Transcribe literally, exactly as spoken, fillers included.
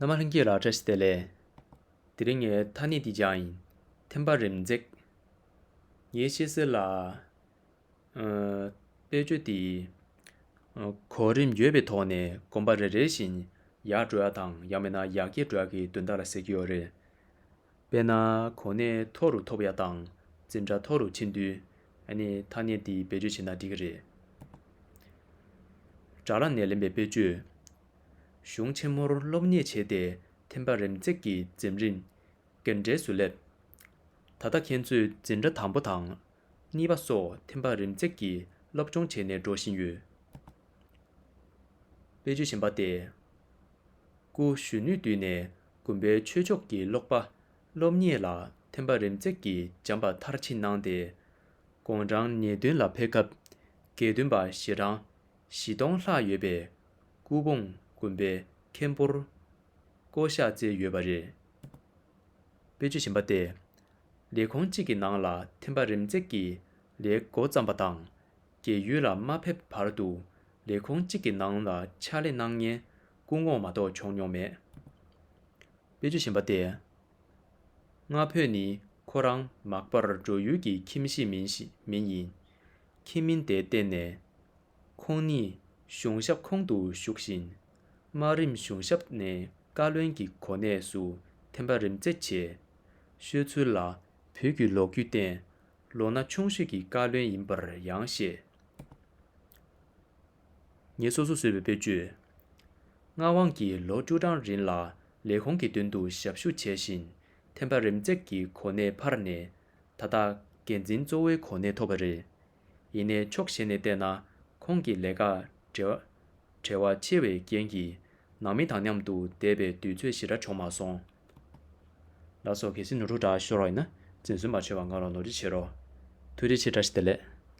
རྣམ་པ་ལྷན་རྒྱས་ལ་བཀྲ་ཤིས་བདེ་ལེགས། དེ་རིང་ངས་ཐ་སྙད་འདི་སྦྱང་ཡིན། ཐེམ་པ་རིམ་འཛེགས། ངའི་ཤེས་གསལ་ལ། ཨ། དཔེ་བརྗོད་འདི། ཨ། གོ་རིམ་ཡོད་པའི་ཐོག་ནས་གོམ་པ་རེ་རེ་བཞིན་ཡར་འགྲོ་ཡ་དང་ཡང་མིན་ན་ཡར་རྒྱས་འགྲོ་ཡ་གི་དོན་དག་ལ་ཟེར་གྱི་ཡོད་རེད། དཔེར་ན་གོ་གནས་མཐོ་རུ་ཐོབ་ཡ་དང་འཛིན་གྲྭ་མཐོ་རུ་ཕྱིན་དུས་ཨ་ནི་ཐ་སྙད་འདི་བེད་སྤྱོད་བྱེད་ན་འགྲིག་གི་རེད། སྒྲ་ལ་ནས་ལེན་པའི་དཔེ་བརྗོད། གཞུང་ཆེན་མོར་སློབ་གཉེར་བྱས་ཏེ་ཐེམ་པ་རིམ་འཛེགས་ཀྱི་འཛིན་རིམ་གྱི་འབྲས་སུ་སླེབས། ད་ལྟ་ཁྱེད་ཚོས་འཛིན་གྲྭ་དང་པོ་དང་གཉིས་པ་སོགས་ཐེམ་པ་རིམ་འཛེགས་ཀྱི་སློབ་སྦྱོང་བྱས་ནས་འགྲོ་བཞིན་ཡོད། དཔེ་བརྗོད་གཞན་པ་སྟེ། སྐུ་གཞོན་ནུའི་དུས་ནས་དགོན་པའི་ཆོས་ཕྱོགས་ཀྱི་ཀློག་པ་སློབ་གཉེར་ལ་ཐེམ་པ་རིམ་འཛེགས་ཀྱིས་འཇམ་པ་མཐར་ཕྱིན་གནང་སྟེ། དགུང་གྲངས་ཉེར་བདུན་ལ་ཕེབས་སྐབས་དགེ་འདུན་པ་ཞལ་གྲངས་བཞི་སྟོང་ལྷག་ཡོད་པའི་སྐུ་འབུམ་དགོན་པའི་མཁན་པོར་བསྐོ་གཞག་བསྩལ་ཡོད་པ་རེད། དཔེ་བརྗོད་གཞན་པ་སྟེ། ལས་ཁུངས་གཅིག་གི་ནང་ལ་ཐེམ་པ་རིམ་འཛེགས་ཀྱི་ལས་འགོ་བརྩམས་པ་དང་། རྒས་ཡོལ་ལ་མ་ཕེབས་བར་དུ་ལས་ཁུངས་གཅིག་གི་ནང་ལ་ཕྱག་ལས་གནང་མཁན་སྐུ་ངོ་མ་གཏོགས་བྱུང་མྱོང་མེད། དཔེ་བརྗོད་གཞན་པ་སྟེ། ང་ཕོད་ནི་ཁོ་རང་མག་པར་འགྲོ་ཡུལ་གྱི་ཁྱིམ་གཞིས་མིན་ཞིག་མིན་ཡིན། ཁྱིམ་མིང་དེ་བརྟེན་ནས། ཁོང་ཉིད་གཞུང་ཞབས་ཁོངས་སུ་ཞུགས་ཤིང་། དམའ་རིམ་གཞུང་ཞབས་ནས་བཀའ་བློན་གྱི་གོ་གནས་སུ་ཐེམ་པ་རིམ་འཛེགས་བྱས། ཤོད་ཚུལ་ལ་བོད་ཀྱི་ལོ་རྒྱུས་བརྟེན་ལོ་ན་ཆུང་ཤོས་ཀྱི་བཀའ་བློན་ཡིན་པར་ཡང་བཤད། ངས་སོ་སོས་བཟོས་པའི་དཔེ་བརྗོད། ངག་དབང་གིས་ལོ་བཅུ་གྲངས་རིང་ལ་ལས་ཁུངས་ཀྱི་མདུན་དུ་ཞབས་ཞུ་བྱས་ཤིང་ཐེམ་པ་རིམ་འཛེགས་ཀྱི་གོ་གནས་འཕར་ནས། ད་ལྟ་འགན་འཛིན་གཙོ་བོའི་གོ་གནས་ཐོབ་པ་རེད། ཡིན་ནའི་ཕྱོགས་གཞན་ནས་བལྟས་ན་ཁོང་གི་ལས་ཀ་བྲེལ་བ་བྲེལ་བ་ཆེ་བའི་རྐྱེན་གྱིས་ནང་མི་དང་མཉམ་དུ་བསྡད་པའི་དུས་ཚོད་ཞེ་དྲག་བྱུང་མ་སོང་། ལགས་སོ། གལ་སྲིད་ནོར་འཁྲུལ་འདྲ་ཤོར་བ་ཡིན་ན་འཛེམ་ཟོན་མ་བྱས་པར་ང་ལ་ནོར་འཁྲུལ་བྱེད་རོགས། ཐུགས་རྗེ་ཆེ། བཀྲ་ཤིས་བདེ་ལེགས།